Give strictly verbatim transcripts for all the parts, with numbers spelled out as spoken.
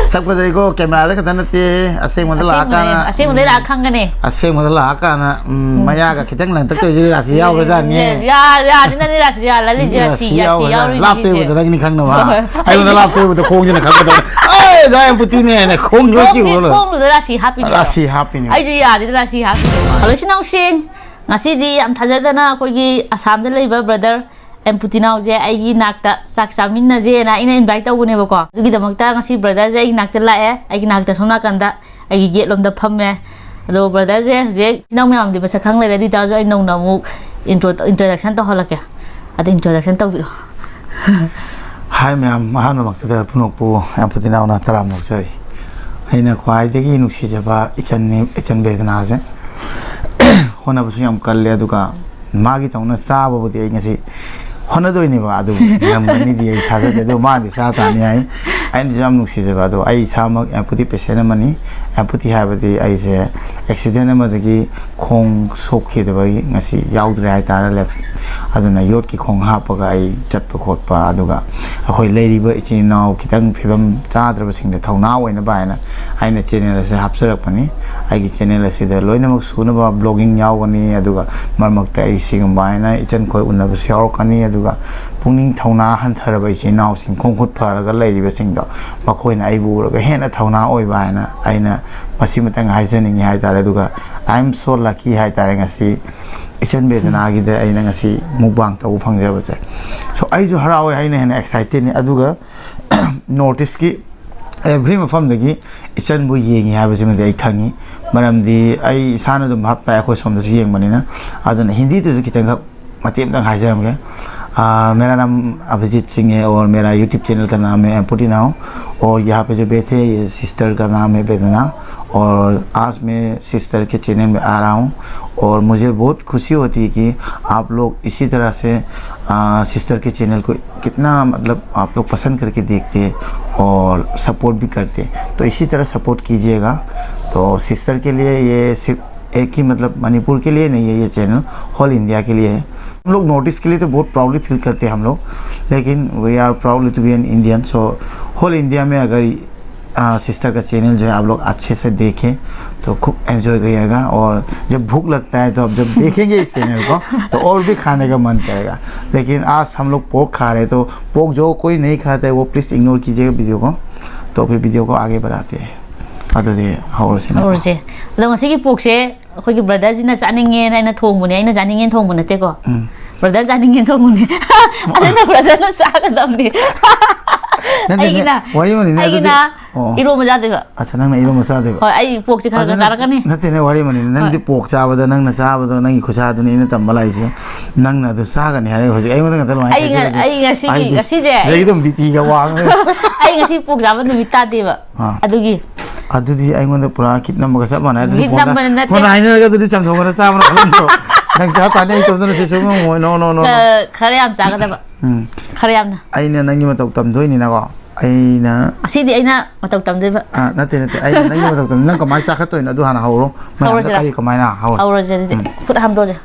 ꯁꯛ ꯐꯖꯩꯀꯣ, ꯀꯦꯃꯦꯔꯥꯗ ꯈꯛꯇ ꯅꯠꯇꯦ, ꯑꯁꯦꯡꯕꯗ ꯂꯥꯛꯑꯀꯥꯟꯗ꯫ ꯑꯁꯦꯡꯕꯗ ꯂꯥꯛꯑ ꯈꯪꯒꯅꯤ. ꯑꯁꯦꯡꯕꯗ ꯂꯥꯛꯑꯀꯥꯟꯗ ꯎꯝ, ꯃꯌꯥꯒ ꯈꯤꯇꯪ ꯂꯪꯇꯛ ꯇꯧꯔꯤꯁꯦ ꯔꯥꯁꯤ ꯌꯥꯎꯕꯖꯥꯠꯅꯤ. ꯌꯥ- ꯌꯥꯁꯤꯅꯅꯦ ꯔꯥꯁꯤ ꯌꯥ- ꯂꯥꯂꯤꯁꯦ ꯔꯥꯁꯤ ꯌꯥꯁꯤ ꯌꯥꯎꯕꯖꯥꯠꯅꯤ. ꯌꯥꯎꯔꯤꯅꯦ ꯂꯥꯞꯇ ꯁꯤꯁꯦ. ꯎꯕꯗ ꯅꯪꯗꯤ ꯈꯪꯅꯕ. ꯍꯣꯏ. ꯑꯩꯉꯣꯟꯗ ꯂꯥꯞꯇ ꯎꯕꯗ ꯈꯣꯡꯁꯤꯅ ꯈꯪꯒꯗꯕ. ꯑꯦ, ꯗꯥ ꯑꯦꯝꯄꯨꯇꯤꯅꯦ ꯍꯥꯏꯅ ꯈꯣꯡ ꯌꯣꯠꯈꯤꯕ ꯈꯣꯡꯁꯦ- ꯂꯣꯏꯔꯦ. ꯈꯣꯡꯗꯨꯗ ꯔꯥꯁꯤ ꯍꯥꯞꯄꯤꯅꯦ. ꯔꯥꯁꯤ ꯍꯥꯞꯄꯤꯅꯦ. ꯑꯩꯁꯨ ꯌꯥꯁꯤꯗ ꯔꯥꯁꯤ ꯍꯥꯞꯄꯤꯅꯦ. ꯍꯜꯂꯣ ꯏꯆꯤꯟ ꯏꯅꯥꯎꯁꯤꯡ, ꯉꯁꯤꯗꯤ ꯌꯥꯝ ꯊꯥꯖꯗꯅ ꯑꯩꯈꯣꯏꯒꯤ ꯑꯁꯥꯝꯗ ꯂꯩꯕ ꯕ꯭ꯔꯗꯔ ꯑꯦꯝꯄꯨꯇꯤꯅꯥꯎꯁꯦ ꯑꯩꯒꯤ ꯅꯥꯛꯇ ꯆꯥꯛ ꯆꯥꯃꯤꯟꯅꯁꯦꯅ ꯑꯩꯅ ꯏꯟꯚꯥꯏꯠ ꯇꯧꯕꯅꯦꯕꯀꯣ. ꯑꯗꯨꯒꯤꯗꯃꯛꯇ ꯉꯁꯤ ꯕ꯭ꯔꯗꯔꯁꯦ ꯑꯩꯒꯤ ꯅꯥꯛꯇ ꯂꯥꯛꯑꯦ. ꯑꯩꯒꯤ ꯅꯥꯛꯇ ꯁꯣꯝ ꯅꯥꯀꯟꯗ ꯑꯩꯒꯤ ꯒꯦꯠ ꯂꯣꯝꯗ ꯐꯝꯃꯦ. ꯑꯗꯣ ꯕ꯭ꯔꯗꯔꯁꯦ ꯍꯧꯖꯤꯛ ꯏꯆꯤꯟ ꯏꯅꯥꯎ ꯃꯌꯥꯝꯗꯤ ꯃꯁꯛ ꯈꯪ ꯂꯩꯔꯦ, ꯑꯗꯨ ꯑꯣꯏꯇꯥꯔꯁꯨ ꯑꯩ ꯅꯧꯅ ꯑꯃꯨꯛ ꯏꯟꯇ꯭ꯔꯣ ꯏꯟꯇ꯭ꯔꯣꯗꯛꯁꯟ ꯇꯧꯍꯜꯂꯛꯀꯦ. ꯑꯗ ꯏꯟꯇ꯭ꯔꯣꯗꯛꯁꯟ ꯇꯧꯕꯤꯔꯣ. ꯍꯥꯏ ꯃꯌꯥꯝ, ꯑꯍꯥꯟꯕꯃꯛꯇꯗ ꯄꯨꯝꯅꯃꯛꯄꯨ ꯌꯥꯝ ꯄꯨꯇꯤꯅꯥꯎꯅ ꯇꯔꯥꯝꯅ ꯑꯣꯛꯆꯔꯤ. ꯑꯩꯅ ꯈ꯭ꯋꯥꯏꯗꯒꯤ ꯅꯨꯡꯁꯤꯖꯕ ꯏꯆꯟꯅꯤ, ꯏꯆꯟ ꯕꯦꯗꯅꯥꯁꯦ꯫ ꯍꯣꯠꯅꯕꯁꯨ ꯌꯥꯝ ꯀꯜꯂꯦ, ꯑꯗꯨꯒ ꯃꯥꯒꯤ ꯇꯧꯅ ꯆꯥꯕꯕꯨꯗꯤ ꯑꯩ ꯉꯁꯤ ꯍꯣꯠꯅꯗꯣꯏꯅꯦꯕ, ꯑꯗꯨ ꯉꯝꯒꯅꯤꯗꯤ ꯑꯩ ꯊꯥꯖꯗꯦ, ꯑꯗꯨ ꯃꯥꯗꯤ ꯆꯥ ꯇꯥꯅꯤ ꯍꯥꯏ꯫ ꯑꯩꯅꯁꯨ ꯌꯥꯝ ꯅꯨꯡꯁꯤꯖꯕ, ꯑꯗꯣ ꯑꯩ ꯏꯁꯥꯃꯛ ꯑꯦꯝꯄꯨꯇꯤ ꯄꯦꯁꯦꯟ ꯑꯃꯅꯤ꯫ ꯑꯦꯝꯄꯨꯇꯤ ꯍꯥꯏꯕꯗꯤ ꯑꯩꯁꯦ ꯑꯦꯛꯁꯤꯗꯦꯟ ꯑꯃꯗꯒꯤ ꯈꯣꯡ ꯁꯣꯛꯈꯤꯗꯕꯒꯤ ꯉꯁꯤ ꯌꯥꯎꯗ꯭ꯔꯦ ꯍꯥꯏꯇꯥꯔꯦ, ꯂꯦꯐ꯫ ꯑꯗꯨꯅ ꯌꯣꯠꯀꯤ ꯈꯣꯡ ꯍꯥꯞꯄꯒ ꯑꯩ ꯆꯠꯄ ꯈꯣꯠꯄ, ꯑꯗꯨꯒ ꯑꯩꯈꯣꯏ ꯂꯩꯔꯤꯕ ꯏꯆꯤꯟ ꯏꯅꯥꯎ ꯈꯤꯇꯪ ꯐꯤꯕꯝ ꯆꯥꯗ꯭ꯔꯕꯁꯤꯡꯗ ꯊꯧꯅꯥ ꯑꯣꯏꯅꯕ ꯍꯥꯏꯅ ꯑꯩꯅ ꯆꯦꯅꯦꯜ ꯑꯁꯦ ꯍꯥꯞꯆꯔꯛꯄꯅꯤ꯫ ꯑꯩꯒꯤ ꯆꯦꯅꯦꯜ ꯑꯁꯤꯗ ꯂꯣꯏꯅꯃꯛ ꯁꯨꯅꯕ ꯕ꯭ꯂꯣꯒꯤꯡ ꯌꯥꯎꯒꯅꯤ, ꯑꯗꯨꯒ ꯃꯔꯛ ꯃꯔꯛꯇ ꯑꯩ ꯁꯤꯒꯨꯝꯕ ꯍꯥꯏꯅ ꯏꯆꯟꯈꯣꯏ ꯎꯅꯕꯁꯨ ꯌꯥꯎꯔꯛꯀꯅꯤ꯫ ꯑꯗꯨꯒ ꯄꯨꯛꯅꯤꯡ ꯊꯧꯅꯥ ꯍꯟꯊꯔꯕ ꯏꯆꯤꯟ ꯏꯅꯥꯎꯁꯤꯡ, ꯈꯣꯡ ꯈꯨꯠ ꯐꯔꯒ ꯂꯩꯔꯤꯕꯁꯤꯡꯗꯣ, ꯃꯈꯣꯏꯅ ꯑꯩꯕꯨ ꯎꯔꯒ ꯍꯦꯟꯅ ꯊꯧꯅꯥ ꯑꯣꯏꯕ ꯍꯥꯏꯅ ꯑꯩꯅ ꯃꯁꯤꯃꯇꯪ ꯍꯥꯏꯖꯅꯤꯡꯉꯤ ꯍꯥꯏꯇꯥꯔꯦ꯫ ꯑꯗꯨꯒ I am so lucky ꯍꯥꯏꯇꯥꯔꯦ, ꯉꯁꯤ ꯏꯆꯟ ꯕꯦꯗꯅꯥꯒꯤꯗ ꯑꯩꯅ ꯉꯁꯤ ꯃꯨꯛꯕꯥꯡ ꯇꯧꯕ ꯐꯪꯖꯕꯁꯦ꯫ So, ꯑꯩꯁꯨ ꯍꯔꯥꯎꯋꯦ, ꯑꯩꯅ ꯍꯦꯟꯅ ꯑꯦꯛꯁꯥꯏꯇꯦꯠꯅꯤ꯫ ꯑꯗꯨꯒ ꯅꯣꯔꯠ ꯏꯁꯀꯤ ꯑꯦꯚ꯭ꯔꯤ ꯃꯐꯝꯗꯒꯤ ꯏꯆꯟꯕꯨ ꯌꯦꯡꯉꯤ ꯍꯥꯏꯕꯁꯤꯃꯗꯤ ꯑꯩ ꯈꯪꯉꯤ, ꯃꯔꯝꯗꯤ ꯑꯩ ꯏꯁꯥꯅ ꯑꯗꯨꯝ ꯍꯞꯇꯥ ꯑꯩꯈꯣꯏ ꯁꯣꯝꯗꯁꯨ ꯌꯦꯡꯕꯅꯤꯅ꯫ ꯑꯗꯨꯅ ꯍꯤꯟꯗꯤꯗꯁꯨ ꯈꯤꯇꯪꯈꯛ ꯃꯇꯦꯛ ꯑꯃꯇꯪ ꯍꯥꯏꯖꯔꯝꯒꯦ꯫ आ, मेरा नाम अभिजीत सिंह है और मेरा YouTube चैनल का नाम है एम्पूटी नाउ। और यहाँ पे जो बैठे हैं, ये सिस्टर का नाम है वेदना। और आज मैं सिस्टर के चैनल में आ रहा हूँ और मुझे बहुत खुशी होती है कि आप लोग इसी तरह से, आ, सिस्टर के चैनल को कितना, मतलब, आप लोग पसंद करके देखते हैं और सपोर्ट भी करते हैं। तो इसी तरह सपोर्ट कीजिएगा। तो सिस्टर के लिए ये सिर्फ एक ही, मतलब, मणिपुर के लिए नहीं है ये चैनल, होल इंडिया के लिए है। हम लोग नॉर्थ ईस्ट के लिए तो बहुत प्राउडली फील करते हैं हम लोग, लेकिन we are proudly to be an Indian। So whole India में अगर सिस्टर का चैनल जो है, आप लोग अच्छे से देखें तो खूब एंजॉय करिएगा। और जब भूख लगता है तो आप जब देखेंगे इस चैनल को तो और भी खाने का मन करेगा। लेकिन आज हम लोग पोर्क खा रहे हैं, तो पोर्क जो कोई नहीं खाता है वो प्लीज़ इग्नोर कीजिएगा वीडियो को। तो फिर वीडियो को आगे बढ़ाते हैं। ꯑꯗꯨꯗꯤ ꯍꯧꯔꯁꯤꯅꯦ꯫ ꯍꯧꯔꯁꯦ꯫ ꯑꯗꯣ ꯉꯁꯤꯒꯤ ꯄꯣꯛꯁꯦ ꯑꯩꯈꯣꯏꯒꯤ ꯕ꯭ꯔꯗꯔꯁꯤꯅ ꯆꯥꯅꯤꯡꯉꯦꯅ ꯑꯩꯅ ꯊꯣꯡꯕꯅꯦ, ꯑꯩꯅ ꯆꯥꯅꯤꯡꯉꯦꯅ ꯊꯣꯡꯕ ꯅꯠꯇꯦꯀꯣ꯫ ꯎꯝ꯫ ꯕ꯭ꯔꯗꯔ ꯆꯥꯅꯤꯡꯉꯦꯅ ꯊꯣꯡꯕꯅꯦ꯫ ꯑꯗꯨꯅ ꯕ꯭ꯔꯗꯔꯅ ꯆꯥꯒꯗꯕꯅꯤ꯫ ꯅꯠꯇꯦꯅꯦ, ꯑꯩꯒꯤꯅ, ꯋꯥꯔꯤ ꯑꯃꯅꯤꯅꯦ ꯑꯗꯨꯗꯤ꯫ ꯑꯩꯒꯤꯅ ꯑꯣ꯫ ꯏꯔꯣꯝꯕ ꯆꯥꯗꯣꯏꯕ꯫ ꯑꯠꯆꯥ, ꯅꯪꯅ ꯏꯔꯣꯝꯕ ꯆꯥꯗꯣꯏꯕ? ꯍꯣꯏ, ꯑꯩ ꯄꯣꯛꯁꯦ ꯈꯔ ꯑꯗꯨ ꯈꯔ ꯅꯠ-, ꯆꯥꯔꯛꯀꯅꯤ꯫ ꯅꯠꯇꯦꯅꯦ, ꯋꯥꯔꯤ ꯑꯃꯅꯤꯅꯦ꯫ ꯅꯪꯗꯤ ꯍꯣꯏ꯫ ꯄꯣꯛ ꯆꯥꯕꯗ ꯅꯪꯅ ꯆꯥꯕꯗꯣ, ꯅꯪꯒꯤ ꯈꯨꯠꯁꯥꯗꯨꯅꯤ ꯑꯩꯅ ꯇꯝꯕ ꯂꯥꯛꯏꯁꯦ꯫ ꯅꯪꯅ ꯑꯗꯨ ꯆꯥꯒꯅꯤ ꯍꯥꯏꯔꯒ ꯍꯧꯖꯤꯛ ꯑꯩꯉꯣꯟꯗ ꯉꯥꯛꯇ ꯑꯗꯨꯃꯥꯏꯅ ꯑꯩ ꯉ-, ꯍꯥꯏꯖꯜꯂꯒꯗꯤ ꯑꯩ ꯉꯁꯤꯒꯤ, ꯑꯩꯗꯤ ꯉꯁꯤꯁꯦ ꯁꯤꯗꯩꯗ ꯑꯗꯨꯝ ꯕꯤ ꯄꯤꯒ ꯋꯥꯡꯉꯒ꯫ ꯑꯩ ꯉꯁꯤ ꯄꯣꯛ ꯆꯥꯕ ꯅꯨꯃꯤꯠ ꯇꯥꯗꯦꯕ꯫ ꯑꯥ꯫ ꯑꯗꯨꯒꯤ꯫ ꯑꯗꯨꯗꯤ ꯑꯩꯉꯣꯟꯗ ꯄꯨꯔꯥ ꯀꯤꯠ ꯅꯝꯕꯒ ꯆꯞ ꯃꯥꯟꯅꯔꯦ꯫ ꯑꯗꯨꯗꯤ ꯀꯤꯠ ꯐꯣꯟꯗ, ꯅꯝꯕ ꯅꯠꯇꯦ꯫ ꯐꯣꯟꯗ ꯍꯥꯏꯅꯔꯒ ꯑꯗꯨꯗꯤ ꯆꯝꯊꯣꯡ ꯈꯔ ꯆꯥꯕꯅ ꯐꯔꯝꯗ꯭ꯔꯣ? ꯅꯪ ꯆꯥ ꯇꯥꯅꯤ, ꯑꯩ ꯏꯇꯣꯝꯇꯅ ꯁꯤ ꯁꯨꯡꯉꯝꯃꯣꯏ꯫ No, no, no, no꯫ ꯈꯔ, ꯈꯔ ꯌꯥꯝ ꯆꯥꯒꯗꯕ꯫ ꯎꯝ꯫ ꯈꯔ ꯌꯥꯝꯅ꯫ ꯑꯩꯅ ꯅꯪꯒꯤ ꯃꯇꯧ ꯇꯝꯗꯣꯏꯅꯤꯅꯀꯣ꯫ ꯑꯩꯅ ꯑꯁꯤꯗꯤ ꯑꯩꯅ ꯃꯇꯧ ꯇꯝꯗꯣꯏꯕ꯫ ꯑꯥ, ꯅꯠꯇꯦ, ꯅꯠꯇꯦ꯫ ꯑꯩꯅ ꯅꯪꯒꯤ ꯃꯇꯧ ꯇꯝ-, ꯅꯪ ꯀꯃꯥꯏꯅ ꯆꯥꯈꯠꯇꯣꯏꯅꯣ ꯑꯗꯨ ꯍꯥꯟꯅ ꯍꯧꯔꯣ꯫ ꯃꯌꯥꯝꯗ ꯍꯧꯔꯁꯤꯔꯥ? ꯀꯔꯤ ꯀꯃꯥꯏꯅ? ꯍꯧꯔꯁꯤ꯫ ꯍꯧꯔꯁꯦ ꯑꯗꯨꯗꯤ꯫ ꯎꯝ꯫ ꯈꯨꯠ ꯍꯥꯝꯗꯣꯛꯑꯁꯦ꯫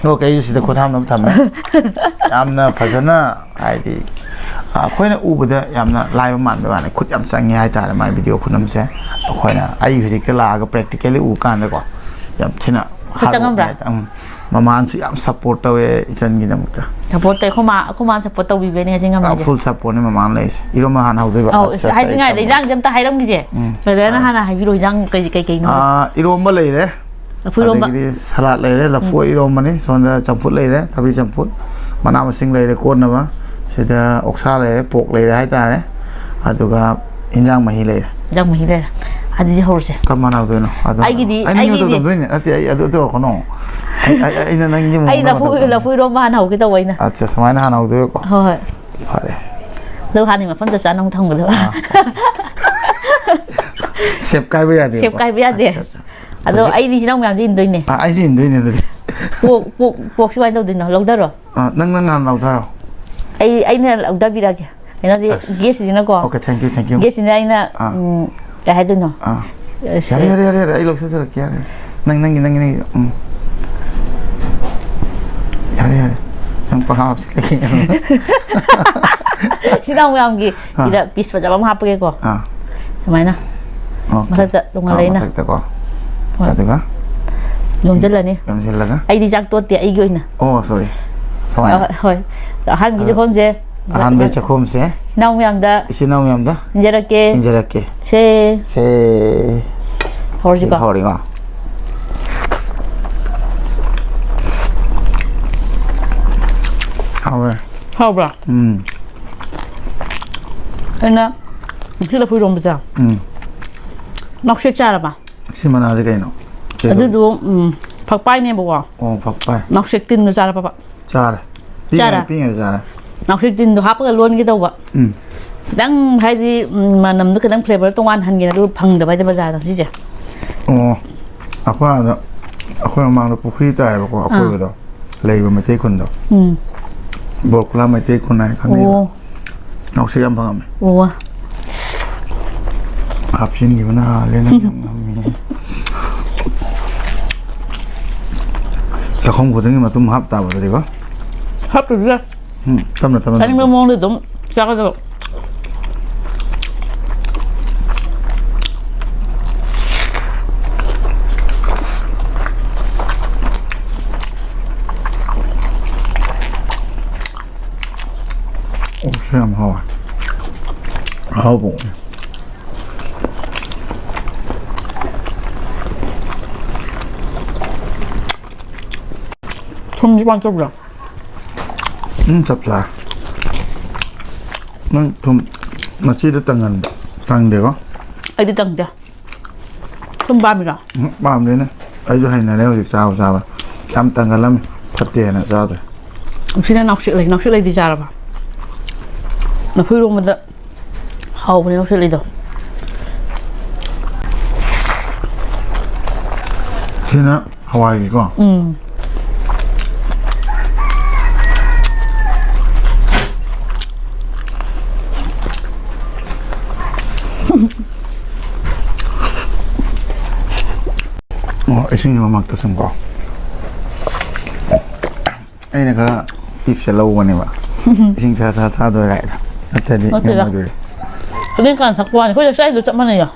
ꯑꯣꯀꯦ, ꯑꯩꯁꯨ ꯁꯤꯗ ꯈꯨꯠ ꯍꯥꯝꯅꯕ ꯊꯝꯃꯦ꯫ ꯌꯥꯝꯅ ꯐꯖꯅ, ꯍꯥꯏꯗꯤ, ꯑꯩꯈꯣꯏꯅ ꯎꯕꯗ ꯌꯥꯝꯅ ꯂꯥꯏꯕ ꯃꯥꯟꯕ ꯋꯥꯅꯤ, ꯈꯨꯠ ꯌꯥꯝ ꯆꯪꯉꯤ ꯍꯥꯏꯇꯥꯔꯦ ꯃꯥꯏ ꯚꯤꯗꯤꯑꯣ ꯈꯨꯅꯝꯁꯦ꯫ ꯑꯩꯈꯣꯏꯅ, ꯑꯩ ꯍꯧꯖꯤꯛꯇ ꯂꯥꯛꯑꯒ ꯄ꯭ꯔꯦꯛꯇꯤꯀꯦꯜꯂꯤ ꯎ ꯀꯥꯟꯗꯀꯣ, ꯌꯥꯝ ꯊꯤꯅ ꯈꯨꯠ ꯍꯥꯔꯠ ꯋꯥꯔꯛ ꯆꯪꯉꯝꯕ꯭ꯔꯥ? ꯍꯥꯏꯇꯥꯔꯦ꯫ ꯎꯝ꯫ ꯃꯃꯥꯅꯁꯨ ꯌꯥꯝ ꯁꯄꯣꯔꯠ ꯇꯧꯋꯦ ꯏꯆꯟꯒꯤꯗꯃꯛꯇ꯫ ꯁꯄꯣꯔꯠ ꯇꯧꯋꯦ, ꯑꯩꯈꯣꯏ ꯃꯥ, ꯑꯩꯈꯣꯏ ꯃꯥꯅ ꯁꯄꯣꯔꯠ ꯇꯧꯕꯤꯕꯅꯦ ꯉꯁꯤ ꯉꯝꯃꯤꯁꯦ꯫ ꯐꯨꯜ ꯁꯄꯣꯔꯠꯅꯦ ꯃꯃꯥꯅ ꯂꯩꯔꯤꯁꯦ꯫ ꯏꯔꯣꯝꯕ ꯍꯥꯟꯅ ꯍꯧꯗꯣꯏꯕ? ꯑꯧ, ꯑꯠꯆꯥ, ꯑꯠꯆꯥ, ꯑꯩ ꯍꯥꯏꯗ꯭ꯔꯤꯉꯩꯗ ꯇꯝꯃꯒꯦ꯫ ꯏꯟꯖꯥꯡꯁꯦ ꯑꯝꯇ ꯍꯥꯏꯔꯝꯈꯤꯁꯦ꯫ ꯎꯝ꯫ ꯕ꯭ꯔꯗꯔꯅ ꯍꯥꯏꯔꯣ꯫ ꯍꯥꯟꯅ ꯍꯥꯏꯕꯤꯔꯣ, ꯏꯟꯖꯥꯡ ꯀꯩ, ꯀꯩ ꯀꯩꯅꯣ? ꯑꯥ, ꯏꯔꯣꯝꯕ ꯂꯩꯔꯦ꯫ ꯂꯐꯨ ꯏꯔꯣꯝꯕ꯫ ꯑꯗꯒꯤꯗꯤ ꯁꯂꯥꯗ ꯂꯩꯔꯦ, ꯂꯐꯨ ꯎꯝ꯫ ꯏꯔꯣꯝꯕꯅꯤ꯫ ꯁꯣꯝꯗ ꯆꯝꯐꯨꯠ ꯂꯩꯔꯦ, ꯊꯕꯤ ꯆꯝꯐꯨꯠ꯫ ꯃꯅꯥ ꯃꯁꯤꯡ ꯂꯩꯔꯦ ꯀꯣꯠꯅꯕ꯫ ꯁꯤꯗ ꯑꯣꯛꯁꯥ ꯂꯩꯔꯦ, ꯄꯣꯛ ꯂꯩꯔꯦ ꯍꯥꯏꯇꯥꯔꯦ꯫ ꯑꯗꯨꯒ ꯏꯟꯖꯥꯡ ꯃꯍꯤ ꯂꯩꯔꯦ꯫ ꯏꯟꯖꯥꯡ ꯃꯍꯤ ꯂꯩꯔꯦ꯫ ꯑꯗꯨꯗꯤ ꯍꯧꯔꯁꯦ꯫ ꯀꯔꯝꯕꯅ ꯍꯧꯗꯣꯏꯅꯣ? ꯑꯗꯨ ꯑꯩꯒꯤꯗꯤ, ꯑꯩ ꯅꯪꯒꯤ ꯃꯇꯧ ꯑꯩꯒꯤꯗꯤ ꯇꯝꯗꯣꯏꯅꯦ꯫ ꯅꯠꯇꯦ, ꯑꯩ ꯑꯗꯨ ꯇꯧꯔꯛꯀꯅꯣ꯫ ꯑꯩ, ꯑꯩ, ꯑꯩꯅ ꯅꯪꯒꯤ ꯑꯩ ꯃꯑꯣꯡꯗ ꯂꯐꯨ, ꯃꯇꯧ ꯇꯝꯗꯣꯏꯅꯦ꯫ ꯂꯐꯨ ꯏꯔꯣꯝꯕ ꯍꯥꯟꯅ ꯍꯧꯒꯦ ꯇꯧꯕ ꯑꯩꯅ꯫ ꯑꯠꯆꯥ, ꯁꯨꯃꯥꯏꯅ ꯍꯥꯟꯅ ꯍꯧꯗꯣꯏꯕꯀꯣ? ꯍꯣꯏ, ꯍꯣꯏ꯫ ꯐꯔꯦ꯫ ꯑꯗꯨ ꯍꯥꯟꯅ ꯃꯐꯝ ꯆꯞ ꯆꯥꯅ ꯑꯃꯨꯛ ꯊꯝꯒꯗꯕ꯫ ꯑꯥ꯫ ꯁꯦꯞ ꯀꯥꯏꯕ ꯌꯥꯗꯦꯕ? ꯁꯦꯞ ꯀꯥꯏꯕ ꯌꯥꯗꯦ꯫ ꯑꯠꯆꯥ, ꯑꯠꯆꯥ꯫ ꯑꯗꯣ ꯍꯧꯖꯤꯛ ꯑꯩꯗꯤ ꯏꯆꯤꯟ ꯏꯅꯥꯎ ꯃꯌꯥꯝꯗꯤ ꯏꯟꯗꯣꯏꯅꯦ꯫ ꯑꯥ, ꯑꯩꯁꯨ ꯏꯟꯗꯣꯏꯅꯦ ꯑꯗꯨꯗꯤ꯫ ꯄꯣꯛ, ꯄꯣꯛ, ꯄꯣꯛꯁꯤ ꯀꯃꯥꯏꯅ ꯇꯧꯗꯣꯏꯅꯣ? ꯂꯧꯊꯔꯣ? ꯑꯥ, ꯅꯪ, ꯅꯪ ꯍꯥꯟꯅ ꯂꯧꯊꯔꯣ꯫ ꯑꯩ, ꯑꯩꯅ ꯂꯧꯊꯕꯤꯔꯛꯑꯒꯦ꯫ ꯀꯩꯅꯣꯗꯤ ꯑꯁ꯫ ꯒꯦꯁꯁꯤꯗꯤꯅꯀꯣ꯫ Okay, thank you, thank you꯫ ꯒꯦꯁꯁꯤꯅ ꯑꯩꯅ, ꯑꯥ꯫ ꯎꯝ, ꯀꯩ ꯍꯥꯏꯗꯣꯏꯅꯣ? ꯑꯥ꯫ ꯑꯁ, ꯌꯥꯔꯦ, ꯌꯥꯔꯦ, ꯌꯥꯔꯦ, ꯌꯥꯔꯦ, ꯑꯩ ꯂꯧꯊꯖꯔꯛꯀꯦ, ꯌꯥꯔꯦ꯫ ꯅꯪ, ꯅꯪꯒꯤ, ꯅꯪꯒꯤ, ꯅꯪꯒꯤ, ꯎꯝ꯫ ꯌꯥꯔꯦ, ꯌꯥꯔꯦ꯫ ꯅꯪ ꯄꯪꯍꯥꯞ ꯍꯥꯞꯆꯤꯜꯂꯛꯀꯦ꯫ ꯁꯤꯗ ꯑꯃꯨꯛ ꯃꯌꯥꯝꯒꯤ ꯑꯥ꯫ ꯁꯤꯗ ꯄꯤꯁ ꯐꯖꯕ ꯑꯃ ꯍꯥꯞꯄꯒꯦꯀꯣ꯫ ꯑꯥ꯫ ꯑꯗꯨꯃꯥꯏꯅ꯫ Okay. ꯃꯊꯛꯇ ꯇꯣꯉꯥꯟ ꯑꯥ, ꯂꯩꯅ꯫ ꯃꯊꯛꯇꯀꯣ꯫ ꯍꯣꯏ꯫ ꯑꯗꯨꯒ ꯌꯣꯝꯁꯤꯜꯂꯅꯤ꯫ ꯌꯣꯝꯁꯤꯜꯂꯒ? ꯑꯩꯗꯤ ꯆꯥꯛ ꯇꯣꯠꯇꯦ, ꯑꯩꯒꯤ ꯑꯣꯏꯅ꯫ ꯑꯣ, sorry. ꯁꯨꯃꯥꯏꯅ꯫ ꯑ, ꯍꯣꯏ꯫ ꯑꯍꯥꯟꯕꯒꯤ ꯑ, ꯆꯥꯛꯈꯨꯝꯁꯦ꯫ ꯑꯍꯥꯟꯕꯒꯤ ꯆꯥꯛꯈꯨꯝꯁꯦ꯫ ꯏꯅꯥꯎ ꯃꯌꯥꯝꯗ꯫ ꯏꯆꯤꯟ ꯏꯅꯥꯎ ꯃꯌꯥꯝꯗ꯫ ꯏꯟꯖꯔꯛꯀꯦ꯫ ꯏꯟꯖꯔꯛꯀꯦ꯫ ꯁꯦ꯫ ꯁꯦ꯫ ꯍꯧꯔꯁꯤꯀꯣ꯫ ꯁꯤ ꯍꯧꯔꯤꯀꯣ꯫ ꯍꯥꯎꯋꯦ꯫ ꯍꯥꯎꯕ꯭ꯔꯥ? ꯎꯝ꯫ ꯑꯩꯅ ꯉꯁꯤ ꯂꯐꯨ ꯏꯔꯣꯝꯕꯁꯦ꯫ ꯎꯝ꯫ ꯅꯥꯎꯁꯦꯛ ꯆꯥꯔꯕ? ꯁꯤ ꯃꯅꯥꯁꯦ ꯀꯩꯅꯣ? ꯀꯩꯅꯣ? ꯑꯗꯨꯗꯣ, ꯎꯝ, ꯐꯛꯄꯥꯏꯅꯦꯕꯀꯣ꯫ ꯑꯣ, ꯐꯛꯄꯥꯏ꯫ ꯅꯥꯎꯁꯦꯛ ꯇꯤꯟꯗꯣ ꯆꯥꯔꯕꯕ? ꯆꯥꯔꯦ꯫ ꯆꯥꯔꯦ? ꯄꯤꯛꯏꯉꯩ, ꯄꯤꯛꯏꯉꯩꯗ ꯆꯥꯔꯦ꯫ ꯅꯥꯎꯁꯦꯛ ꯇꯤꯟꯗꯣ ꯍꯥꯞꯄꯒ ꯂꯣꯟꯒꯦ ꯇꯧꯕ꯫ ꯎꯝ꯫ ꯈꯤꯇꯪ ꯍꯥꯏꯗꯤ, ꯎꯝ, ꯃꯅꯝꯗꯣ ꯈꯤꯇꯪ flavor ꯇꯣꯉꯥꯟꯍꯟꯒꯦꯅ, ꯑꯗꯨ ꯐꯪꯗꯕ ꯍꯥꯏꯗꯤ ꯕꯖꯥꯔꯗ ꯉꯁꯤꯁꯦ꯫ ꯑꯣ, ꯑꯩꯈꯣꯏ ꯑꯥꯗ, ꯑꯩꯈꯣꯏ ꯃꯃꯥꯡꯗ ꯄꯨꯈ꯭ꯔꯤ ꯇꯥꯏꯌꯦꯕꯀꯣ, ꯑꯥ꯫ ꯑꯀꯣꯏꯕꯗꯣ꯫ ꯂꯩꯕ ꯃꯩꯇꯩ ꯈꯨꯟꯗꯣ꯫ ꯎꯝ꯫ ꯕꯣꯔꯈꯨꯂꯥ ꯃꯩꯇꯩ ꯈꯨꯟ ꯍꯥꯏꯅ ꯈꯪꯅꯩꯕ꯫ ꯑꯣ꯫ ꯅꯥꯎꯁꯦꯛ ꯌꯥꯝ ꯐꯪꯉꯝꯃꯦ꯫ ꯑꯣ꯫ ꯍꯥꯞꯆꯤꯟꯈꯤꯕꯅ ꯍꯥꯜꯂꯦ, ꯅꯪ ꯌꯥꯝ ꯉꯝꯃꯤꯍꯦ꯫ ꯆꯥꯛꯈꯨꯝ ꯈꯨꯗꯤꯡꯒꯤ ꯃꯇꯨꯝ ꯍꯥꯞ ꯇꯥꯕ ꯑꯗꯨꯗꯤꯀꯣ꯫ ꯍꯥꯞꯇ꯭ꯔꯁꯨ ꯌꯥꯏ꯫ ꯎꯝ, ꯇꯞꯅ, ꯇꯞꯅ, ꯆꯥꯅꯤꯡꯕ ꯇꯞꯅ꯫ ꯃꯑꯣꯡꯗ ꯑꯗꯨꯝ ꯆꯥꯒꯗꯕ꯫ ꯑꯣꯛꯁꯦ ꯌꯥꯝ ꯍꯥꯎꯋꯦ꯫ ꯑꯍꯥꯎꯕ ꯑꯣꯛꯅꯦ꯫ ꯊꯨꯝꯗꯤ ꯀꯃꯥꯏ ꯇꯧꯕ꯭ꯔꯥ? ꯎꯝ, ꯆꯞ ꯆꯥꯔꯦ꯫ ꯅꯪ ꯊꯨꯝ ꯃꯆꯤꯗ ꯇꯪꯍꯟꯕ, ꯇꯪꯗꯦꯀꯣ? ꯑꯩꯗꯤ ꯇꯪꯗꯦ꯫ ꯊꯨꯝ ꯄꯥꯝꯃꯤꯔꯣ? ꯎꯝ, ꯄꯥꯝꯗꯦꯅꯦ꯫ ꯑꯩꯁꯨ ꯍꯩꯅꯔꯦ ꯍꯧꯖꯤꯛ ꯆꯥꯕ ꯆꯥꯕ꯫ ꯌꯥꯝ ꯇꯪꯒꯜꯂꯝꯃꯤ꯫ ꯐꯠꯇꯦꯅ ꯆꯥꯗ꯭ꯔꯦ꯫ ꯁꯤꯅ ꯅꯥꯎꯁꯦꯛ ꯂꯩ꯫ ꯅꯥꯎꯁꯦꯛ ꯂꯩꯗꯤ ꯆꯥꯔꯕ? ꯂꯐꯨ ꯏꯔꯣꯝꯕꯗ ꯍꯥꯎꯕꯅꯦ ꯅꯥꯎꯁꯦꯛ ꯂꯩꯗꯣ꯫ ꯁꯤꯅ ꯍꯋꯥꯏꯒꯤꯀꯣ? ꯎꯝ꯫ ꯑꯣ, ꯏꯁꯤꯡꯒꯤ ꯃꯃꯛꯇ ꯁꯨꯝꯀꯣ꯫ ꯑꯩꯅ ꯈꯔ ꯇꯤꯞꯁꯦ ꯂꯧꯕꯅꯦꯕ꯫ ꯏꯁꯤꯡ ꯊꯥ ꯊꯥ ꯊꯥꯗꯣꯏ ꯀꯥꯏꯅ꯫ ꯅꯠꯇ꯭ꯔꯗꯤ ꯅꯠꯇꯦꯗ꯫ ꯉꯝꯃꯣꯏꯗꯣꯏꯅꯤ꯫ ꯈꯨꯗꯤꯡ ꯀꯥꯟ ꯊꯛꯄ ꯋꯥꯅꯤ꯫ ꯑꯩꯈꯣꯏ ꯆꯥꯛꯆꯥꯏꯗꯣ ꯆꯞ ꯃꯥꯟꯅꯩꯌꯣ꯫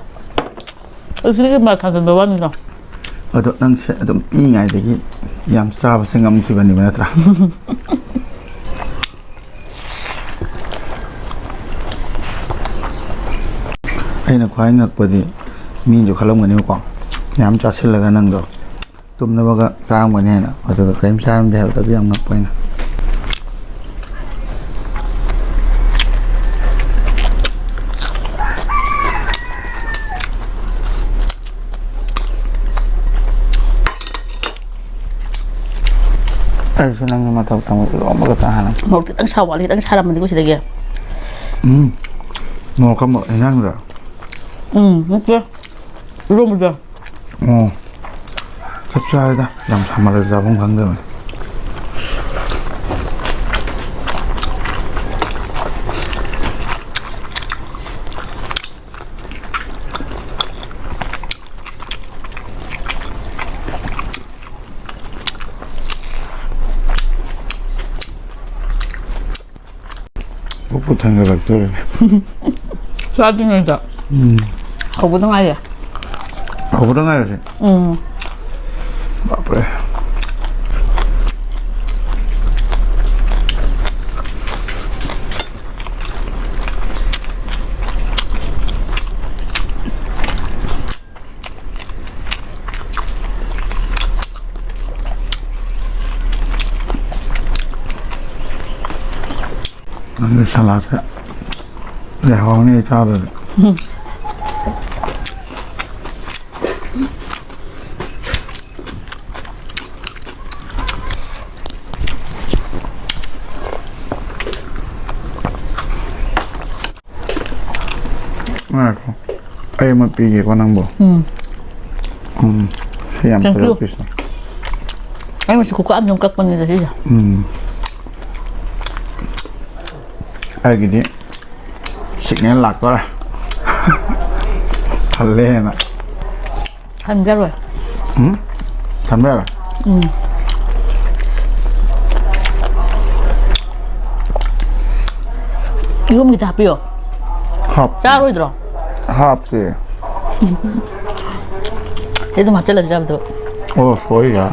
ꯑꯁꯤꯗꯒꯤ ꯃꯥ ꯊꯥꯖꯟꯕ ꯋꯥꯅꯤꯗꯣ꯫ ꯑꯗꯣ ꯅꯪꯁꯦ ꯑꯗꯨꯝ ꯄꯤꯛꯏꯉꯩꯗꯒꯤ ꯌꯥꯝ ꯆꯥꯕꯁꯦ ꯉꯝꯈꯤꯕꯅꯦꯕ, ꯅꯠꯇ꯭ꯔꯥ? ꯑꯩꯅ ꯈ꯭ꯋꯥꯏ ꯉꯛꯄꯗꯤ, ꯃꯤꯅꯁꯨ ꯈꯜꯂꯝꯒꯅꯦꯕꯀꯣ, ꯌꯥꯝ ꯆꯥꯁꯤꯜꯂꯒ ꯅꯪꯗꯣ ꯇꯨꯝꯅꯕꯒ ꯆꯥꯔꯝꯒꯅꯤ ꯍꯥꯏꯅ, ꯑꯗꯨꯒ ꯀꯔꯤꯝ ꯆꯥꯔꯝꯗꯦ ꯍꯥꯏꯕꯗꯣ, ꯑꯗꯨ ꯌꯥꯝ ꯉꯛꯄ ꯑꯩꯅ꯫ ꯑꯩꯁꯨ ꯅꯪꯒꯤ ꯃꯇꯧ ꯇꯝꯃꯒ ꯏꯔꯣꯝꯕ ꯈꯛꯇ ꯍꯥꯟꯅ꯫ ꯃꯣꯔꯣꯛ ꯈꯤꯇꯪ ꯁꯥꯎ ꯋꯥꯠꯂꯤ, ꯈꯤꯇꯪ ꯁꯥꯔꯝꯃꯅꯤꯀꯣ ꯁꯤꯗꯒꯤ꯫ ꯎꯝ꯫ ꯃꯣꯔꯣꯛ ꯀꯝꯕ ꯏꯟꯖꯥꯡꯗꯨꯔ? ꯎꯝ, ꯅꯠꯇꯦ꯫ ꯏꯔꯣꯝꯕꯗꯣ꯫ ꯑꯣ꯫ ꯆꯞ ꯆꯥꯔꯦꯗ꯫ ꯌꯥꯝ ꯁꯥꯃꯜꯂꯁꯨ ꯆꯥꯐꯝ ꯈꯪꯗꯕꯅꯤ꯫ ꯄꯨꯛꯄꯨ ꯊꯟꯒꯠꯂꯛꯇꯣꯔꯦ꯫ ꯆꯥꯗ꯭ꯔꯤꯉꯩꯗ꯫ ꯎꯝ꯫ ꯍꯧꯕꯗ ꯉꯥꯏꯔꯤ꯫ ꯍꯧꯕꯗ ꯉꯥꯏꯔꯁꯦ꯫ ꯎꯝ꯫ ꯕꯥꯞꯔꯦ꯫ ꯅꯪꯒꯤ ꯁꯂꯥꯠꯁꯦ ꯂꯩꯍꯧꯔꯅꯤ ꯑꯩ ꯆꯥꯗ꯭ꯔꯗꯤ꯫ ꯉꯥꯏꯈꯣ꯫ ꯑꯩ ꯑꯃ ꯄꯤꯒꯦꯀꯣ ꯅꯪꯕꯨ꯫ ꯎꯝ꯫ ꯎꯝ꯫ ꯁꯤ ꯌꯥꯝ Thank you꯫ ꯐꯖꯕ piece ꯅꯤ꯫ ꯑꯩ ꯉꯁꯤ ꯈꯨꯀꯥꯛ ꯑꯃ ꯀꯛꯄꯅꯤꯗ ꯁꯤꯁꯦ꯫ ꯎꯝ꯫ ꯑꯩꯒꯤꯗꯤ signal ꯂꯥꯛꯇꯣꯔꯦ꯫ ꯍꯜꯂꯦꯅ꯫ ꯍꯟꯖꯔꯣꯏ꯫ ꯎꯝ? ꯊꯝꯕ ꯌꯥꯔꯣꯏ? ꯎꯝ꯫ ꯌꯨꯝꯒꯤꯗ ꯍꯥꯞꯄꯤꯌꯣ꯫ ꯍꯥꯞ- ꯆꯥꯔꯣꯏꯗ꯭ꯔꯣ? ꯍꯥꯞꯇꯦ꯫ ꯑꯩ ꯑꯗꯨꯝ ꯍꯥꯞꯆꯤꯜꯂꯁꯨ ꯌꯥꯕꯗꯣ꯫ ꯑꯣ, ꯁꯣꯔꯤ ꯌꯥ꯫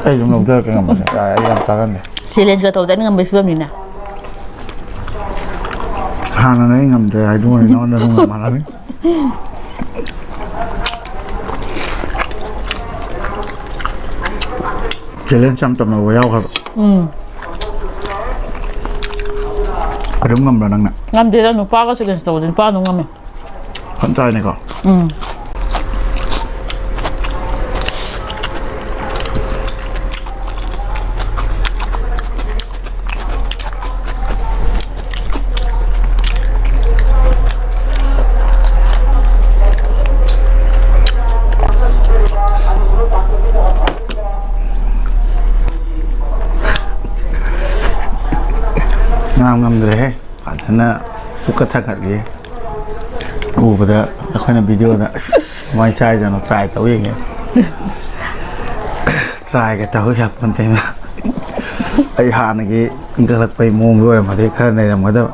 ꯑꯩ ꯑꯗꯨꯝ ꯂꯧꯖꯔꯛꯀꯦ ꯉꯝꯃꯗꯤ꯫ ꯌꯥꯔꯦ, ꯑꯩ ꯌꯥꯝ ꯆꯥꯒꯟꯗꯦ꯫ ꯆꯦꯂꯦꯟꯖꯀ ꯇꯧꯗꯦ, ꯑꯩꯅ ꯉꯝꯕꯒꯤ ꯐꯤꯕꯝꯅꯤꯅꯦ꯫ ꯍꯥꯟꯅꯅ ꯑꯩ ꯉꯝꯗ꯭ꯔꯦ ꯍꯥꯏꯗꯣꯛꯑꯅꯤ, ꯅꯉꯣꯟꯗ ꯑꯗꯨꯝ ꯉꯝꯍꯜꯂꯅꯤ꯫ ꯆꯦꯂꯦꯟꯖ ꯌꯥꯝ ꯇꯧꯅꯕ ꯌꯥꯎꯈ꯭ꯔꯕ꯫ ꯎꯝ꯫ ꯑꯗꯨꯝ ꯉꯝꯕ꯭ꯔꯥ ꯅꯪꯅ? ꯉꯝꯗꯦꯗ, ꯅꯨꯄꯥꯒ ꯆꯦꯂꯦꯟꯖ ꯇꯧꯕꯗꯤ ꯅꯨꯄꯥ ꯑꯗꯨꯝ ꯉꯝꯃꯦ꯫ ꯐꯖꯅ ꯆꯥꯏꯅꯦꯀꯣ꯫ ꯎꯝ꯫ ꯉꯥꯡ ꯉꯝꯗ꯭ꯔꯦꯍꯦ꯫ ꯐꯖꯅ ꯄꯨꯛꯀ ꯊꯥꯡꯒꯠꯂꯤ꯫ ꯎꯕꯗ ꯑꯩꯈꯣꯏꯅ ꯚꯤꯗꯤꯑꯣꯗ ꯀꯃꯥꯏꯅ ꯆꯥꯏꯖꯥꯠꯅꯣ ꯇ꯭ꯔꯥꯏ ꯇꯧ ꯌꯦꯡꯒꯦ꯫ ꯇ꯭ꯔꯥꯏꯒ ꯇꯧ ꯌꯥꯄꯣꯟꯇꯦ ꯏꯃꯥ꯫ ꯑꯩ ꯍꯥꯟꯅꯒꯤ ꯏꯟꯈꯠꯂꯛꯄꯒꯤ ꯃꯑꯣꯡꯗ ꯑꯣꯏꯔꯝꯃꯗꯤ ꯈꯔ ꯅꯩꯔꯝꯒꯗꯕ꯫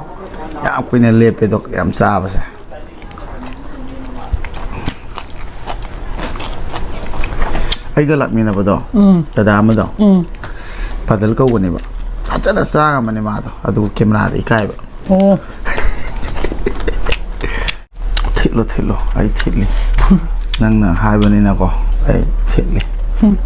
ꯌꯥꯝ ꯀꯨꯏꯅ ꯂꯦꯞꯄꯦꯗꯣ ꯌꯥꯝ ꯆꯥꯕꯁꯦ꯫ ꯑꯩꯒ ꯂꯥꯛꯃꯤꯟꯅꯕꯗꯣ, ꯎꯝ꯫ ꯗꯗꯥ ꯑꯃꯗꯣ, ꯎꯝ꯫ ꯄꯗꯜ ꯀꯧꯕꯅꯦꯕ꯫ ꯐꯖꯅ ꯆꯥ ꯉꯝꯕꯅꯦ ꯃꯥꯗꯣ, ꯑꯗꯨꯒ ꯀꯦꯃꯦꯔꯥꯗ ꯏꯀꯥꯏꯕ꯫ ꯑꯣ꯫ ꯊꯤꯠꯂꯣ, ꯊꯤꯠꯂꯣ, ꯑꯩ ꯊꯤꯠꯂꯤ꯫ ꯅꯪꯅ ꯍꯥꯏꯕꯅꯤꯅꯀꯣ, ꯑꯩ ꯊꯤꯠꯂꯤ꯫ ꯎꯝ꯫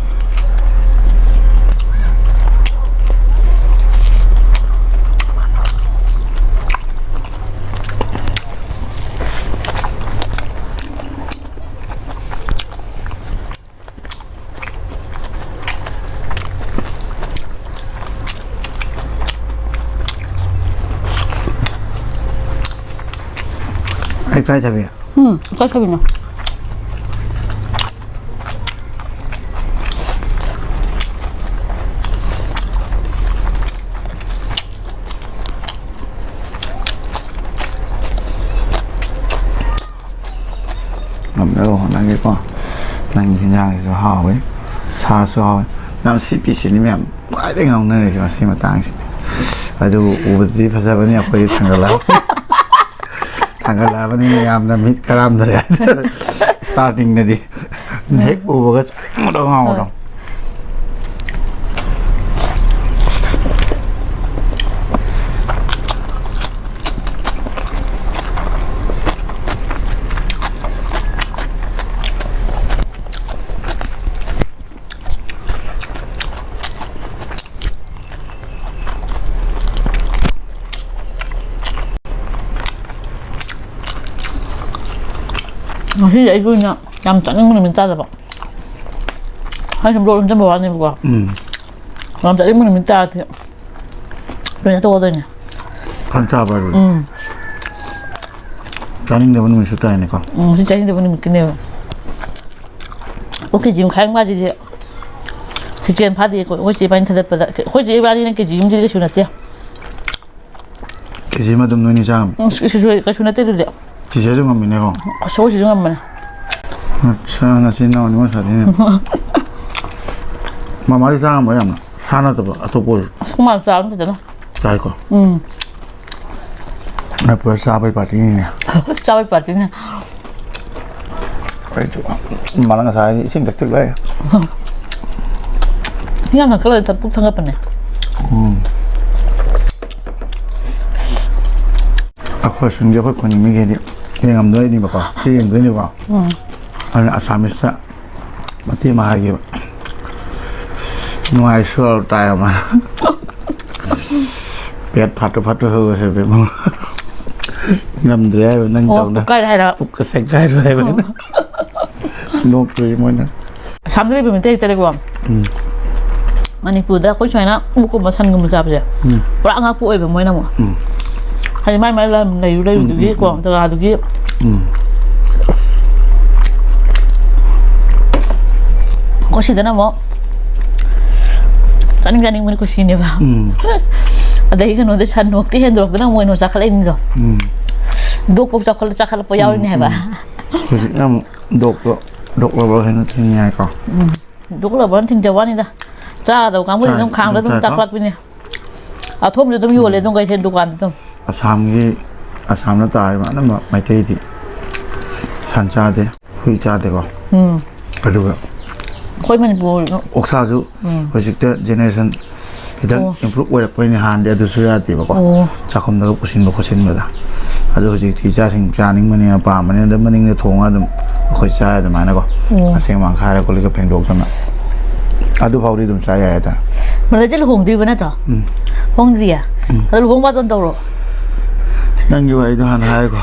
ꯑꯩ ꯀꯥꯏ ꯊꯕꯤ? ꯎꯝ, ꯀꯥꯏ ꯊꯕꯤꯅꯣ? ꯉꯝꯅꯕ ꯍꯣꯠꯅꯒꯦꯀꯣ꯫ ꯅꯪꯒꯤ ꯍꯤꯟꯖꯥꯡꯁꯤꯁꯨ ꯍꯥꯎꯋꯤ, ꯁꯥꯁꯨ ꯍꯥꯎꯋꯤ꯫ ꯃꯌꯥꯝ ꯁꯤ ꯄꯤꯁꯤꯅꯤ ꯃꯌꯥꯝ ꯈ꯭ꯋꯥꯏꯗꯒꯤ ꯉꯥꯎꯅꯔꯤꯁꯦ ꯃꯁꯤ ꯃꯇꯥꯡꯁꯤꯅꯤ꯫ ꯑꯗꯨꯕꯨ ꯎꯕꯗꯗꯤ ꯐꯖꯕꯅꯤ ꯑꯩꯈꯣꯏꯒꯤ ꯊꯥꯡꯒꯠꯂꯒ꯫ ꯊꯥꯡꯒꯠꯂꯛꯑꯕꯅꯤꯅ ꯌꯥꯝꯅ ꯃꯤꯠ ꯀꯔꯥꯝꯗꯔꯦ꯫ ꯁ꯭ꯇꯥꯔꯇꯤꯡꯗꯗꯤ ꯍꯦꯛ ꯎꯕꯒ ꯆꯥꯅꯤꯡꯕꯗꯣ ꯉꯥꯎꯕꯗꯣ꯫ ꯉꯁꯤꯗꯤ ꯑꯩꯒꯤ ꯑꯣꯏꯅ ꯌꯥꯝ ꯆꯥꯅꯤꯡꯕ ꯅꯨꯃꯤꯠ ꯇꯥꯗꯕ꯫ ꯑꯩ ꯁꯨꯝ ꯂꯣꯛ ꯂꯣꯝꯁꯤꯟꯕ ꯋꯥꯅꯦꯕꯀꯣ꯫ ꯎꯝ꯫ ꯌꯥꯝ ꯆꯥꯅꯤꯡꯕ ꯅꯨꯃꯤꯠ ꯇꯥꯔꯗꯤ ꯀꯩꯅꯣ ꯇꯧꯒꯗꯣꯏꯅꯦ꯫ ꯐꯖꯅ ꯆꯥꯕ ꯍꯥꯏꯕ꯫ ꯎꯝ꯫ ꯆꯥꯅꯤꯡꯗꯕ ꯅꯨꯃꯤꯠꯁꯨ ꯇꯥꯏꯅꯦꯀꯣ꯫ ꯎꯝ, ꯁꯤ ꯆꯥꯅꯤꯡꯗꯕ ꯅꯨꯃꯤꯠꯀꯤꯅꯦꯕ꯫ ꯑꯣ, ꯀꯦ ꯖꯤ ꯃꯈꯥꯏ ꯑꯃꯒꯁꯤꯗꯤ ꯁꯦꯀꯦꯟ ꯐꯥꯗꯦꯀꯣ꯫ ꯑꯩꯈꯣꯏ ꯆꯦ ꯏꯕꯥꯅꯤ ꯊꯥꯗꯠꯄꯗ꯫ ꯑꯩꯈꯣꯏ ꯆꯦ ꯏꯕꯥꯅꯤꯅ ꯀꯦ ꯖꯤ ꯑꯃꯗꯤ ꯀꯩꯁꯨ ꯅꯠꯇꯦ꯫ ꯀꯦ ꯖꯤ ꯑꯃ ꯑꯗꯨꯝ ꯅꯣꯏꯅꯤ ꯆꯥꯔꯝꯃꯤ꯫ ꯎꯝ, ꯀꯩꯁꯨ, ꯀꯩꯁꯨ ꯅꯠꯇꯦ ꯑꯗꯨꯗꯤ꯫ ꯆꯤꯆꯦꯁꯨ ꯉꯝꯃꯤꯅꯦꯀꯣ꯫ ꯑꯁ, ꯑꯩꯈꯣꯏ ꯆꯦꯁꯨ ꯉꯝꯕꯅꯦ꯫ ꯑꯠꯁꯥ, ꯅꯆꯤꯟ ꯅꯅꯥꯎ ꯑꯅꯤꯃꯛ ꯁꯥꯊꯤꯅꯦ꯫ ꯃꯃꯥꯗꯤ ꯆꯥ ꯉꯝꯕ꯭ꯔꯥ ꯌꯥꯝꯅ? ꯁꯥ ꯅꯠꯇꯕ ꯑꯇꯣꯞꯄ ꯑꯣꯏꯔꯁꯨ꯫ ꯑꯁ, ꯑꯩꯈꯣꯏ ꯃꯥꯁꯨ ꯆꯥꯕꯅꯤ ꯐꯖꯅ꯫ ꯆꯥꯏꯀꯣ? ꯎꯝ꯫ ꯅꯣꯏ ꯄꯨꯔꯥ ꯆꯥꯕꯩ ꯄꯥꯔꯇꯤꯅꯤꯅꯦ꯫ ꯆꯥꯕꯩ ꯄꯥꯔꯇꯤꯅꯤ꯫ ꯑꯩꯁꯨ ꯃꯥꯅ ꯉꯁꯥꯏ ꯏꯁꯤꯡ ꯊꯛꯆꯤꯜꯂꯨ ꯍꯥꯏ꯫ ꯌꯥꯝ ꯊꯛꯆꯜꯂꯗꯤ ꯄꯨꯛ ꯊꯟꯒꯠꯄꯅꯦ꯫ ꯎꯝ꯫ ꯑꯩꯈꯣꯏ ꯁꯨꯟꯒꯤ ꯑꯩꯈꯣꯏ ꯈꯨꯟꯒꯤ ꯃꯤꯈꯩꯗꯤ ꯌꯦꯡꯉꯝꯗꯣꯏꯅꯦꯕꯀꯣ, ꯁꯤ ꯌꯦꯡꯗꯣꯏꯅꯦꯕ꯫ ꯎꯝ꯫ ꯑꯗꯨꯅ ꯑꯁꯥꯃꯤꯁꯇ ꯃꯇꯦꯛ ꯑꯃ ꯍꯥꯏꯒꯦꯕ꯫ ꯅꯨꯡꯉꯥꯏ ꯁꯣꯔ ꯇꯥꯏ ꯑꯃ꯫ ꯄꯦꯠ ꯐꯥꯠꯇꯨ ꯐꯥꯠꯇꯨ ꯍꯧꯔꯁꯦ ꯄꯦꯠ꯫ ꯉꯝꯗ꯭ꯔꯦ ꯍꯥꯏꯕ ꯅꯪ ꯑꯣ, ꯇꯧꯅ꯫ ꯄꯨꯛ ꯀꯥꯏꯔꯦ ꯍꯥꯏꯔꯣ? ꯄꯨꯛꯀ ꯁꯦꯒꯥꯏꯔꯣ ꯍꯥꯏꯕ꯫ ꯎꯝ꯫ ꯅꯣꯛꯇꯣꯏ ꯃꯣꯏꯅ꯫ ꯑꯁꯥꯝꯗ ꯂꯩꯕ ꯃꯤꯇꯩ ꯍꯥꯏꯇꯥꯔꯦꯀꯣ꯫ ꯎꯝ꯫ ꯃꯅꯤꯄꯨꯔꯗ ꯑꯩꯈꯣꯏ ꯁꯨꯃꯥꯏꯅ ꯑꯣꯛꯀꯨꯝꯕ ꯁꯟꯒꯨꯝꯕ ꯆꯥꯕꯁꯦ ꯎꯝ꯫ ꯄꯨꯔꯥ ꯑꯉꯛꯄ ꯑꯣꯏꯕ ꯃꯣꯏꯅ ꯑꯃꯨꯛ꯫ ꯎꯝ꯫ ꯍꯥꯏꯗꯤ ꯃꯥꯏ ꯃꯥꯏ ꯂꯝ ꯂꯩꯔꯨ ꯎꯝ, ꯎꯝ, ꯂꯩꯔꯨꯗꯨꯒꯤꯀꯣ, ꯎꯝ꯫ ꯖꯒꯥꯗꯨꯒꯤ꯫ ꯎꯝ꯫ ꯑꯩꯈꯣꯏ ꯁꯤꯗꯅ ꯑꯃꯨꯛ ꯆꯥꯅꯤꯡ ꯆꯥꯅꯤꯡꯕꯅꯤ ꯀꯨꯁꯤꯅꯦꯕ꯫ ꯎꯝ꯫ ꯑꯗꯩ ꯀꯩꯅꯣꯗ ꯁꯟ ꯅꯣꯛꯇꯤ ꯍꯦꯟꯗꯣꯔꯛꯇꯅ ꯑꯃꯨꯛ ꯀꯩꯅꯣ ꯆꯥꯈꯠꯂꯛꯏꯅꯤꯗꯣ꯫ ꯎꯝ꯫ ꯗꯣꯛꯄꯣꯛ ꯆꯥꯎꯈꯠꯂ ꯆꯥꯈꯠꯂꯛꯄ ꯎꯝ, ꯌꯥꯎꯔꯤꯅꯦ ꯍꯥꯏꯕ꯫ ꯎꯝ꯫ ꯍꯧꯖꯤꯛꯅ ꯑꯃꯨꯛ ꯗꯣꯛꯇꯣ ꯗꯣꯛ ꯂꯣꯕꯔ ꯍꯥꯏꯅ ꯊꯤꯡꯉꯤ ꯍꯥꯏꯀꯣ꯫ ꯎꯝ꯫ ꯗꯣꯛ ꯂꯣꯕꯔꯅ ꯊꯤꯡꯖꯕ ꯋꯥꯅꯤꯗ꯫ ꯆꯥꯗꯕ ꯀꯥꯡꯕꯨꯗꯤ ꯆꯥꯏ, ꯑꯗꯨꯝ ꯈꯥꯡꯗ ꯑꯗꯨꯝ ꯑꯗꯨꯝ ꯆꯥꯏꯀꯣ꯫ ꯆꯥꯛꯂꯛꯄꯤꯅꯦ꯫ ꯑꯊꯣꯡꯕꯁꯨ ꯑꯗꯨꯝ ꯌꯣꯜꯂꯦ ꯎꯝ꯫ ꯑꯗꯨꯝ ꯀꯩꯊꯦꯜ ꯗꯨꯀꯥꯟꯗ ꯑꯗꯨꯝ꯫ ꯑꯁꯥꯝꯒꯤ ꯑꯁꯥꯝꯗ ꯇꯥꯔꯤꯕ ꯑꯅꯝꯕ ꯃꯩꯇꯩꯗꯤ ꯁꯟ ꯆꯥꯗꯦ, ꯍꯨꯏ ꯆꯥꯗꯦꯀꯣ꯫ ꯎꯝ ꯑꯗꯨꯒ ꯑꯩꯈꯣꯏ ꯃꯅꯤꯄꯨꯔ ꯑꯣꯛꯁꯥꯁꯨ ꯎꯝ ꯍꯧꯖꯤꯛꯇ ꯖꯦꯅꯦꯔꯦꯁꯟ ꯈꯤꯇꯪ ꯑꯣ꯫ ꯏꯝꯄ꯭ꯔꯨꯞ ꯑꯣꯏꯔꯛꯄꯩꯅꯦ, ꯍꯥꯟꯅꯗꯤ ꯑꯗꯨꯁꯨ ꯌꯥꯗꯦꯕꯀꯣ꯫ ꯑꯣ꯫ ꯆꯥꯛꯈꯨꯝꯗꯒ ꯄꯨꯁꯤꯟꯕ ꯈꯣꯠꯆꯤꯟꯕꯗ꯫ ꯑꯗꯣ ꯍꯧꯖꯤꯛꯇꯤ ꯏꯆꯥꯁꯤꯡ ꯆꯥꯅꯤꯡꯕꯅꯤꯅ, ꯄꯥꯝꯕꯅꯤꯅ ꯑꯗꯨꯝ ꯃꯅꯤꯡꯗ ꯊꯣꯡꯉꯒ ꯑꯗꯨꯝ ꯑꯩꯈꯣꯏ ꯆꯥꯏ ꯑꯗꯨꯃꯥꯏꯅꯀꯣ꯫ ꯑꯣ꯫ ꯑꯁꯦꯡ ꯃꯥꯡ ꯈꯥꯏꯔ ꯈꯣꯠꯂꯒ ꯐꯦꯡꯗꯣꯛꯇꯅ ꯑꯗꯨꯐꯥꯎꯗꯤ ꯑꯗꯨꯝ ꯆꯥ ꯌꯥꯏ ꯍꯥꯏꯇꯥꯔꯦ꯫ ꯕ꯭ꯔꯗꯔꯁꯦ ꯂꯨꯍꯣꯡꯗ꯭ꯔꯤꯕ ꯅꯠꯇ꯭ꯔꯣ? ꯎꯝ꯫ ꯍꯣꯡꯗ꯭ꯔꯤꯌꯦ? ꯑꯗꯣ ꯂꯨꯍꯣꯡ ꯕꯥꯇꯣꯟ ꯇꯧꯔꯣ꯫ ꯅꯪꯒꯤ ꯋꯥꯔꯤꯗꯣ ꯍꯥꯟꯅ ꯍꯥꯏꯈꯣ꯫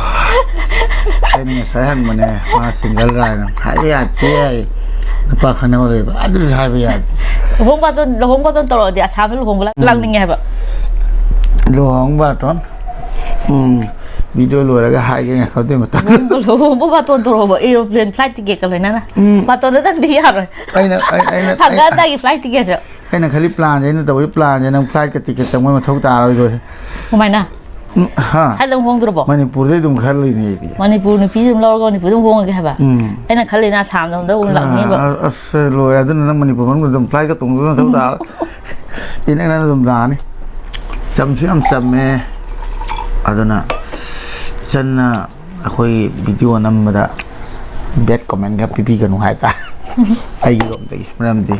ꯑꯩꯅ ꯉꯁꯥꯏ ꯍꯪꯕꯅꯦ, ꯃꯥ ꯁꯤꯡꯒꯜ ꯔꯥꯏꯅ ꯍꯥꯏꯕ ꯌꯥꯗꯦ ꯍꯥꯏ꯫ ꯅꯨꯄꯥ ꯈꯪꯅꯍꯧꯔꯣꯏꯕ ꯑꯗꯨꯁꯨ ꯍꯥꯏꯕ ꯌꯥꯗꯦ꯫ ꯂꯨꯍꯣꯡ ꯕꯥꯇꯣꯟ ꯂꯨꯍꯣꯡ ꯕꯥꯇꯣꯟ ꯇꯧꯔꯛꯑꯗꯤ ꯑꯁꯥꯝꯗ ꯂꯨꯍꯣꯡꯕ ꯂꯥꯛ- ꯂꯥꯛꯅꯤꯡꯉꯦ ꯍꯥꯏꯕ꯫ ꯂꯨꯍꯣꯡ ꯕꯥꯇꯣꯟ꯫ ꯎꯝ꯫ ꯚꯤꯗꯤꯑꯣ ꯂꯣꯏꯔꯒ ꯍꯥꯏꯒꯦ, ꯉꯥꯏꯈꯣ ꯑꯗꯨꯏ ꯃꯇꯥꯡꯗ꯫ ꯂꯨꯍꯣꯡꯕ ꯕꯥꯇꯣꯟ ꯇꯧꯔꯛꯑꯣꯕ, ꯑꯦꯔꯣꯄ꯭ꯂꯦꯟ ꯐ꯭ꯂꯥꯏꯠ ꯇꯤꯀꯦꯠꯀ ꯂꯣꯏꯅꯅ꯫ ꯎꯝ꯫ ꯕꯥꯇꯣꯟꯗꯨꯗꯪꯗꯤ ꯌꯥꯔꯣꯏ꯫ ꯑꯩꯅ ꯑꯩ- ꯑꯩꯅ ꯍꯪꯒꯠ ꯑꯩ- ꯍꯟꯗꯥꯒꯤ ꯐ꯭ꯂꯥꯏꯠ ꯇꯤꯀꯦꯠꯁꯨ꯫ ꯑꯩꯅ ꯈꯜꯂꯤ ꯄ꯭ꯂꯥꯟꯁꯦ, ꯑꯩꯅ ꯇꯧꯔꯤ ꯄ꯭ꯂꯥꯟꯁꯦ ꯅꯪ ꯐ꯭ꯂꯥꯏꯠꯀ ꯇꯤꯀꯦꯠ ꯆꯪꯕꯩ ꯃꯊꯧ ꯇꯥꯔꯔꯣꯏꯗꯣꯏꯁꯦ꯫ ꯀꯃꯥꯏꯅ? ꯎꯝ, ꯍꯥ? ꯁ꯭ꯋꯥꯏꯗ ꯑꯃꯨꯛ ꯍꯣꯡꯗ꯭ꯔꯕꯣ? ꯃꯅꯤꯄꯨꯔꯗꯩ ꯑꯗꯨꯝ ꯈꯜꯂꯤꯅꯦ ꯑꯩꯗꯤ꯫ ꯃꯅꯤꯄꯨꯔ ꯅꯨꯄꯤꯁꯨ ꯑꯗꯨꯝ ꯂꯧꯔꯒ ꯃꯅꯤꯄꯨꯔꯗ ꯑꯗꯨꯝ ꯍꯣꯡꯉꯒꯦ ꯍꯥꯏꯕ? ꯎꯝ꯫ ꯑꯩꯅ ꯈꯜꯂꯤꯅ ꯑꯁꯥꯝꯗ ꯑꯃꯨꯛ ꯂꯥꯛꯅꯤꯕ꯫ ꯑ- ꯑꯁ ꯂꯣꯏꯔꯦ, ꯑꯗꯨꯅ ꯅꯪ ꯃꯅꯤꯄꯨꯔ ꯃꯅꯨꯡꯗ ꯑꯗꯨꯝ ꯐ꯭ꯂꯥꯏꯠꯀ ꯇꯣꯡꯗꯕ ꯃꯊꯧ ꯇꯥꯔꯣꯏ꯫ ꯏꯅꯛ ꯅꯛꯅ ꯑꯗꯨꯝ ꯂꯥꯛꯑꯅꯤ꯫ ꯆꯝꯁꯨ ꯌꯥꯝ ꯆꯝꯃꯦ꯫ ꯑꯗꯨꯅ ꯏꯆꯟꯅ ꯑꯩꯈꯣꯏꯒꯤ ꯚꯤꯗꯤꯑꯣ ꯅꯝꯕꯗ ꯕꯦꯠ ꯀꯣꯃꯦꯟꯒ ꯄꯤꯕꯤꯒꯅꯨ ꯍꯥꯏꯇꯥꯔꯦ꯫ ꯑꯩꯒꯤ ꯔꯣꯝꯗꯒꯤ, ꯃꯔꯝꯗꯤ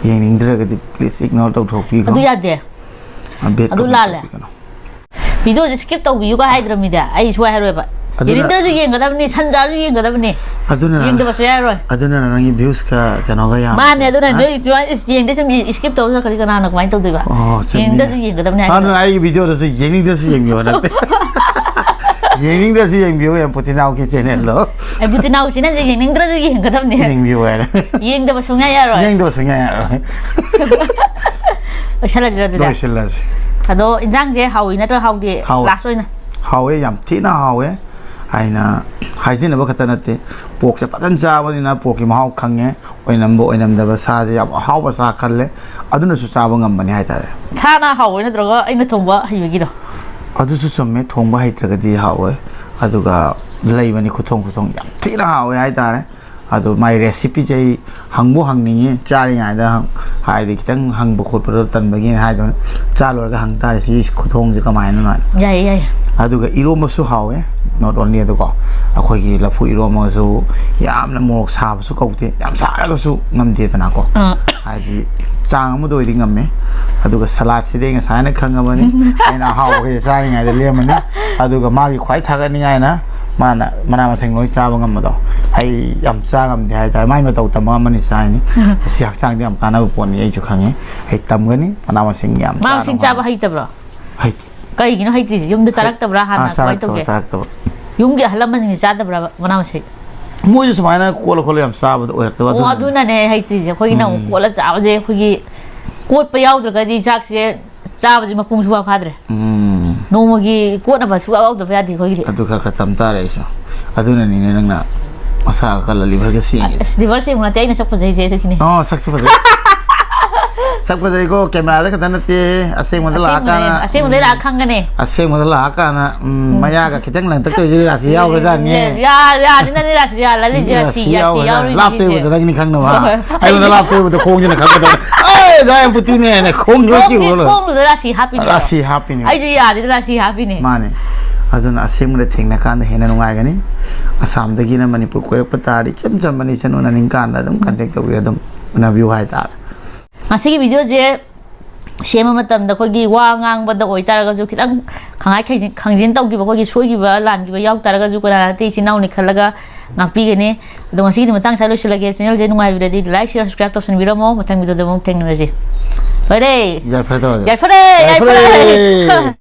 ꯌꯦꯡꯅꯤꯡꯗ꯭ꯔꯒꯗꯤ please ignore ꯇꯧꯊꯣꯛꯄꯤꯈꯣ꯫ ꯑꯗꯨ ꯌꯥꯗꯦ꯫ ꯑ, ꯕꯦꯠ ꯑꯗꯨ ꯀꯣꯃꯦꯟ ꯂꯥꯜꯂꯦ꯫ ꯇꯧꯕꯤꯒꯅꯨ꯫ ꯚꯤꯗꯤꯑꯣꯁꯦ skip ꯇꯧꯕꯤꯌꯨꯒ ꯍꯥꯏꯗ꯭ꯔꯃꯤꯗ ꯑꯩ ꯁꯨꯡꯍꯥꯏ ꯍꯥꯏꯔꯣꯏꯕ꯫ ꯑꯗꯨꯅ ꯌꯦꯡꯅꯤꯡꯗ꯭ꯔꯁꯨ ꯌꯦꯡꯒꯗꯕꯅꯤ, ꯁꯟ ꯆꯥꯔꯁꯨ ꯌꯦꯡꯒꯗꯕꯅꯤ꯫ ꯑꯗꯨꯅ ꯑꯗꯨꯅ ꯅꯪꯒꯤ ꯚ꯭ꯌꯨꯁꯀ ꯀꯩꯅꯣꯒ ꯌꯥꯝ ꯃꯥꯅꯦ, ꯑꯗꯨꯅ ꯍꯥ? ꯅꯣꯏ ꯁꯨꯃꯥꯏꯅ ꯏꯁ ꯌꯦꯡꯗꯦ ꯁꯨꯝ skip ꯇꯧꯔꯒ ꯀꯔꯤ ꯀꯅꯥꯅ ꯀꯃꯥꯏꯅ ꯇꯧꯗꯣꯏꯕ? ꯑꯣ, ꯆꯨꯝꯃꯤꯅꯦ꯫ ꯌꯦꯡꯅꯤꯡꯗ꯭ꯔꯁꯨ ꯌꯦꯡꯒꯗꯕꯅꯤ ꯍꯥꯏꯕ꯫ ꯑꯗꯨꯅ ꯑꯩꯒꯤ ꯚꯤꯗꯤꯑꯣꯗꯁꯨ ꯌꯦꯡꯅꯤꯡꯗ꯭ꯔꯁꯨ ꯌꯦꯡꯕꯤꯌꯣ ꯅꯠꯇꯦ꯫ ꯌꯦꯡꯅꯤꯡꯗ꯭ꯔꯁꯨ ꯌꯦꯡꯕꯤꯌꯣ ꯌꯥꯝ ꯄꯨꯇꯤꯅꯥꯎꯒꯤ ꯆꯦꯅꯦꯜꯗꯣ꯫ ꯑꯩ ꯕꯨꯇꯤꯅꯥꯎꯁꯤꯅꯁꯨ ꯌꯦꯡꯅꯤꯡꯗ꯭ꯔꯁꯨ ꯌꯦꯡꯒꯗꯕꯅꯤ꯫ ꯌꯦꯡꯕꯤꯌꯨ ꯍꯥꯏꯔꯦ꯫ ꯌꯦꯡꯗꯕ ꯁꯨꯡꯌꯥ ꯌꯥꯔꯣꯏ꯫ ꯌꯦꯡꯗꯕ ꯁꯨꯡꯌꯥ ꯌꯥꯔꯣꯏ꯫ ꯂꯣꯏꯁꯤꯜꯂꯁꯤꯔ ꯑꯗꯨꯗꯤ? ꯂꯣꯏꯁꯤꯜꯂꯁꯤ꯫ ꯑꯗꯣ ꯏꯟꯖꯥꯡꯁꯦ ꯍꯥꯎꯏ ꯅꯠꯇ꯭ꯔꯒ ꯍꯥꯎꯗꯦ? ꯍꯥꯎꯋꯦ꯫ ꯂꯥꯁ ꯑꯣꯏꯅ꯫ ꯍꯥꯎꯋꯦ, ꯌꯥꯝ ꯊꯤꯅ ꯍꯥꯎꯋꯦ꯫ ꯑꯩꯅ ꯍꯥꯏꯖꯤꯟꯅꯕ ꯈꯛꯇ ꯅꯠꯇꯦ, ꯄꯣꯔꯛꯁꯦ ꯐꯖꯅ ꯆꯥꯕꯅꯤꯅ ꯄꯣꯔꯛꯀꯤ ꯃꯍꯥꯎ ꯈꯪꯉꯦ꯫ ꯑꯣꯏꯅꯝꯕ ꯑꯣꯏꯅꯝꯗꯕ ꯁꯥꯁꯦ ꯌꯥꯝ ꯑꯍꯥꯎꯕ ꯁꯥ ꯈꯜꯂꯦ꯫ ꯑꯗꯨꯅꯁꯨ ꯆꯥꯕ ꯉꯝꯕꯅꯤ ꯍꯥꯏꯇꯥꯔꯦ꯫ ꯁꯥꯅ ꯍꯥꯎꯋꯦ ꯅꯠꯇ꯭ꯔꯒ ꯑꯩꯅ ꯊꯣꯡꯕ ꯍꯩꯕꯒꯤꯔꯣ? ꯑꯗꯨꯁꯨ ꯆꯨꯝꯃꯦ, ꯊꯣꯡꯕ ꯍꯩꯇ꯭ꯔꯒꯗꯤ ꯍꯥꯎꯔꯣꯏ꯫ ꯑꯗꯨꯒ ꯂꯩꯕꯅꯤ ꯈꯨꯊꯣꯡ ꯈꯨꯊꯣꯡ ꯌꯥꯝ ꯊꯤꯅ ꯍꯥꯎꯋꯦ ꯍꯥꯏꯇꯥꯔꯦ꯫ ꯑꯗꯣ ꯃꯥꯏ ꯔꯦꯁꯤꯄꯤꯁꯦ ꯑꯩ ꯍꯪꯕꯨ ꯍꯪꯅꯤꯡꯉꯤ, ꯆꯥꯔꯤꯉꯩꯗ ꯍꯪ- ꯍꯥꯏꯗꯤ ꯈꯤꯇꯪ ꯍꯪꯕ ꯈꯣꯠꯄꯗꯣ ꯇꯟꯕꯒꯤꯅ ꯍꯥꯏꯗꯣꯏꯅꯦ꯫ ꯆꯥ ꯂꯣꯏꯔꯒ ꯍꯪ ꯇꯥꯔꯦ ꯁꯤ ꯈꯨꯊꯣꯡꯁꯦ ꯀꯃꯥꯏꯅꯅꯣ ꯍꯥꯏꯅ꯫ ꯌꯥꯏꯌꯦ, ꯌꯥꯏꯌꯦ꯫ ꯑꯗꯨꯒ ꯏꯔꯣꯝꯕꯁꯨ ꯍꯥꯎꯋꯦ꯫ Not only ꯑꯗꯨꯀꯣ, ꯑꯩꯈꯣꯏꯒꯤ ꯂꯐꯨ ꯏꯔꯣꯝꯕꯁꯨ ꯌꯥꯝꯅ ꯃꯣꯔꯣꯛ ꯁꯥꯕꯁꯨ ꯀꯧꯗꯦ, ꯌꯥꯝ ꯁꯥꯔꯒꯁꯨ ꯉꯝꯗꯦꯗꯅꯀꯣ꯫ ꯑꯥ꯫ ꯍꯥꯏꯗꯤ ꯆꯥꯡ ꯑꯃꯗ ꯑꯣꯏꯗꯤ ꯉꯝꯃꯦ꯫ ꯑꯗꯨꯒ ꯁꯂꯥꯠꯁꯤꯗꯤ ꯑꯩ ꯉꯁꯥꯏꯅ ꯈꯪꯉꯕꯅꯤ, ꯑꯩꯅ ꯑꯍꯥꯎꯕꯈꯩ ꯆꯥꯔꯤꯉꯩꯗ ꯂꯦꯝꯃꯅꯤ꯫ ꯑꯗꯨꯒ ꯃꯥꯒꯤ ꯈ꯭ꯋꯥꯏ ꯊꯥꯒꯠꯅꯤꯡꯉꯥꯏꯅ ꯃꯥꯅ ꯃꯅꯥ ꯃꯁꯤꯡ ꯂꯣꯏ ꯆꯥꯕ ꯉꯝꯕꯗꯣ, ꯑꯩ ꯌꯥꯝ ꯆꯥ ꯉꯝꯗꯦ ꯍꯥꯏꯇꯥꯔꯦ꯫ ꯃꯥꯏ ꯃꯇꯧ ꯇꯝꯕ ꯑꯃꯅꯤ ꯆꯥꯏꯅꯤ꯫ ꯃꯁꯤ ꯍꯛꯆꯥꯡꯗꯤ ꯌꯥꯝ ꯀꯥꯟꯅꯕ ꯄꯣꯠꯅꯤ, ꯑꯩꯁꯨ ꯈꯪꯉꯤ꯫ ꯑꯩ ꯇꯝꯒꯅꯤ ꯃꯅꯥ ꯃꯁꯤꯡ ꯌꯥꯝ ꯃꯅꯥ ꯃꯁꯤꯡ ꯆꯥꯕ ꯆꯥꯅꯕ꯫ ꯍꯩꯇꯕ꯭ꯔꯣ? ꯍꯩꯇꯦ꯫ ꯀꯩꯒꯤꯅꯣ ꯍꯩꯇ꯭ꯔꯤꯁꯦ? ꯌꯨꯝꯗ ꯆꯥꯔꯛꯇꯕ꯭ꯔꯥ ꯍꯥꯟꯅ? ꯑꯥ, ꯀꯃꯥꯏꯅ ꯆꯥꯔꯛꯇꯕ, ꯇꯧꯒꯦ? ꯆꯥꯔꯛꯇꯕ꯫ ꯌꯨꯝꯒꯤ ꯑꯍꯜ ꯂꯃꯟꯁꯤꯡꯅ ꯆꯥꯗꯕ꯭ꯔꯕ ꯃꯅꯥ ꯃꯁꯤꯡ? ꯃꯣꯏꯁꯨ ꯁꯨꯃꯥꯏꯅ ꯀꯣꯠꯂ ꯈꯣꯠꯂ ꯌꯥꯝ ꯆꯥꯕꯗꯣ ꯑꯣꯏꯔꯛꯇꯕ꯫ ꯑꯣ, ꯑꯗꯨꯅꯅꯦ꯫ ꯑꯗꯨꯅꯅꯦ ꯍꯩꯇ꯭ꯔꯤꯁꯦ꯫ ꯑꯩꯈꯣꯏꯒꯤꯅ ꯑꯃꯨꯛ ꯎꯝ꯫ ꯀꯣꯠꯂ ꯆꯥꯕꯁꯦ ꯑꯩꯈꯣꯏꯒꯤ ꯀꯣꯠꯄ ꯌꯥꯎꯗ꯭ꯔꯒꯗꯤ ꯆꯥꯛꯁꯦ ꯆꯥꯕꯁꯦ ꯃꯄꯨꯡ ꯁꯨꯡꯐꯥ ꯐꯥꯗ꯭ꯔꯦ꯫ ꯎꯝ꯫ ꯅꯣꯡꯃꯒꯤ ꯀꯣꯠꯅꯕ ꯁꯨꯡꯌꯥꯎ ꯌꯥꯎꯗꯕ ꯌꯥꯗꯦ ꯑꯩꯈꯣꯏꯒꯤꯗꯤ꯫ ꯑꯗꯨ ꯈꯔ ꯈꯔ ꯇꯝ ꯇꯥꯔꯦ ꯑꯩꯁꯨ꯫ ꯑꯗꯨꯅꯅꯤꯅꯦ ꯅꯪꯅ ꯃꯁꯥ ꯀꯜꯂ ꯂꯤꯚꯔꯒ ꯁꯦꯡꯉꯤꯁꯦ꯫ ꯑꯁ, ꯂꯤꯚꯔ ꯁꯦꯡꯕ ꯅꯠꯇꯦ, ꯑꯩꯅ ꯁꯛ ꯐꯖꯩꯁꯦ ꯑꯗꯨꯒꯤꯅꯦ꯫ ꯑꯣ, ꯁꯛꯁꯨ ꯐꯖꯩ꯫ ꯁꯛ ꯐꯖꯩꯀꯣ, ꯀꯦꯃꯦꯔꯥꯗ ꯈꯛꯇ ꯅꯠꯇꯦ, ꯑꯁꯦꯡꯕꯗ ꯑꯁꯦꯡꯕꯗꯅꯦ, ꯂꯥꯛꯑꯀꯥꯟꯗ꯫ ꯑꯁꯦꯡꯕꯗꯩ ꯂꯥꯛꯑ ꯈꯪꯒꯅꯤ꯫ ꯑꯁꯦꯡꯕꯗ ꯂꯥꯛꯑꯀꯥꯟꯗ, ꯎꯝ, ꯃꯌꯥꯒ ꯈꯤꯇꯪ ꯂꯪꯇꯛ ꯇꯧꯔꯤꯁꯦ ꯔꯥꯁꯤ ꯌꯥꯎꯕ꯭ꯔꯖꯥꯠꯅꯦ꯫ ꯌꯥ-, ꯌꯥꯗꯤ ꯅꯪꯗꯤ ꯔꯥꯁꯤ ꯌꯥꯜꯂ ꯂꯩꯁꯦ, ꯔꯥꯁꯤ, ꯔꯥꯁꯤ ꯌꯥꯎꯔꯤ, ꯌꯥꯎꯕ꯭ꯔꯖꯥꯠꯅꯦ꯫ ꯌꯥꯎꯔꯤ ꯂꯥꯞꯇ ꯂꯩꯁꯦ꯫ ꯎꯕꯗ ꯅꯪꯗꯤ ꯈꯪꯅꯕ꯫ ꯍꯣꯏ, ꯍꯣꯏ꯫ ꯑꯩꯉꯣꯟꯗ ꯂꯥꯞꯇ ꯎꯕꯗ ꯈꯣꯡꯁꯤꯅ ꯈꯪꯒꯗꯕ꯫ "ꯑꯦ, ꯗꯥ ꯌꯥꯝ ꯄꯨꯇꯤꯅꯦꯅ" ꯈꯣꯡꯁꯤꯗ ꯈꯣꯡꯁꯤ-, ꯆꯤꯡꯉꯨꯔ ꯂꯣꯏꯔꯦ꯫ ꯈꯣꯡꯗꯨꯗ ꯔꯥꯁꯤ ꯍꯥꯞꯄꯤꯅꯦ꯫ ꯔꯥꯁꯤ ꯍꯥꯞꯄꯤꯅꯦ꯫ ꯑꯩꯁꯨ ꯌꯥꯗꯦꯗ ꯔꯥꯁꯤ ꯍꯥꯞꯄꯤꯅꯦ꯫ ꯃꯥꯅꯦ꯫ ꯑꯗꯨꯅ ꯑꯁꯦꯡꯕꯗ ꯊꯦꯡꯅ ꯀꯥꯟꯗ ꯍꯦꯟꯅ ꯅꯨꯡꯉꯥꯏꯒꯅꯤ꯫ ꯑꯁꯥꯝꯗꯒꯤꯅ ꯃꯅꯤꯄꯨꯔ ꯀꯣꯏꯔꯛꯄ ꯇꯥꯔꯗꯤ ꯏꯆꯝ ꯆꯝꯕꯅꯤ, ꯏꯆꯟ ꯎꯅꯅꯤꯡ ꯀꯥꯟꯗ ꯑꯗꯨꯝ contact ꯇꯧꯕꯤꯔ ꯑꯗꯨꯝ ꯎꯅꯕꯤꯌꯨ ꯍꯥꯏꯇꯥꯔꯦ꯫ ꯉꯁꯤꯒꯤ video ꯁꯦ ꯁꯦꯝꯕ ꯃꯇꯝꯗ ꯑꯩꯈꯣꯏꯒꯤ ꯋꯥ ꯉꯥꯡꯕꯗ ꯑꯣꯏꯇꯥꯔꯒꯁꯨ ꯈꯤꯇꯪ ꯈꯪꯉꯥꯏ ꯈꯪꯖꯤꯟ, ꯈꯪꯖꯤꯟ ꯇꯧꯈꯤꯕ, ꯑꯩꯈꯣꯏꯒꯤ ꯁꯣꯏꯈꯤꯕ ꯂꯥꯟꯈꯤꯕ ꯌꯥꯎ ꯇꯥꯔꯒꯁꯨ ꯀꯅꯥ ꯅꯠꯇꯦ, ꯏꯆꯤꯟ ꯏꯅꯥꯎꯅꯤ ꯈꯜꯂꯒ ꯉꯥꯛꯄꯤꯒꯅꯤ꯫ ꯑꯗꯣ ꯉꯁꯤꯒꯤꯗꯤ ꯃꯇꯥꯡ ꯁ꯭ꯋꯥꯏ ꯂꯣꯏꯁꯤꯜꯂꯒꯦ꯫ Channel ꯁꯦ ꯅꯨꯡꯉꯥꯏꯕꯤꯔꯗꯤ like, share, subscribe ꯇꯧꯁꯟꯕꯤꯔꯝꯃꯣ꯫ ꯃꯊꯪ video ꯗ ꯑꯃꯨꯛ ꯊꯦꯡꯅꯔꯁꯤ꯫ ꯂꯣꯏꯔꯦ꯫ ꯌꯥꯏꯐꯔꯦ ꯇꯧꯔꯁꯦ꯫ ꯌꯥꯏꯐꯔꯦ, ꯌꯥꯏꯐꯔꯦ꯫ ꯌꯥꯏꯐꯔꯦ꯫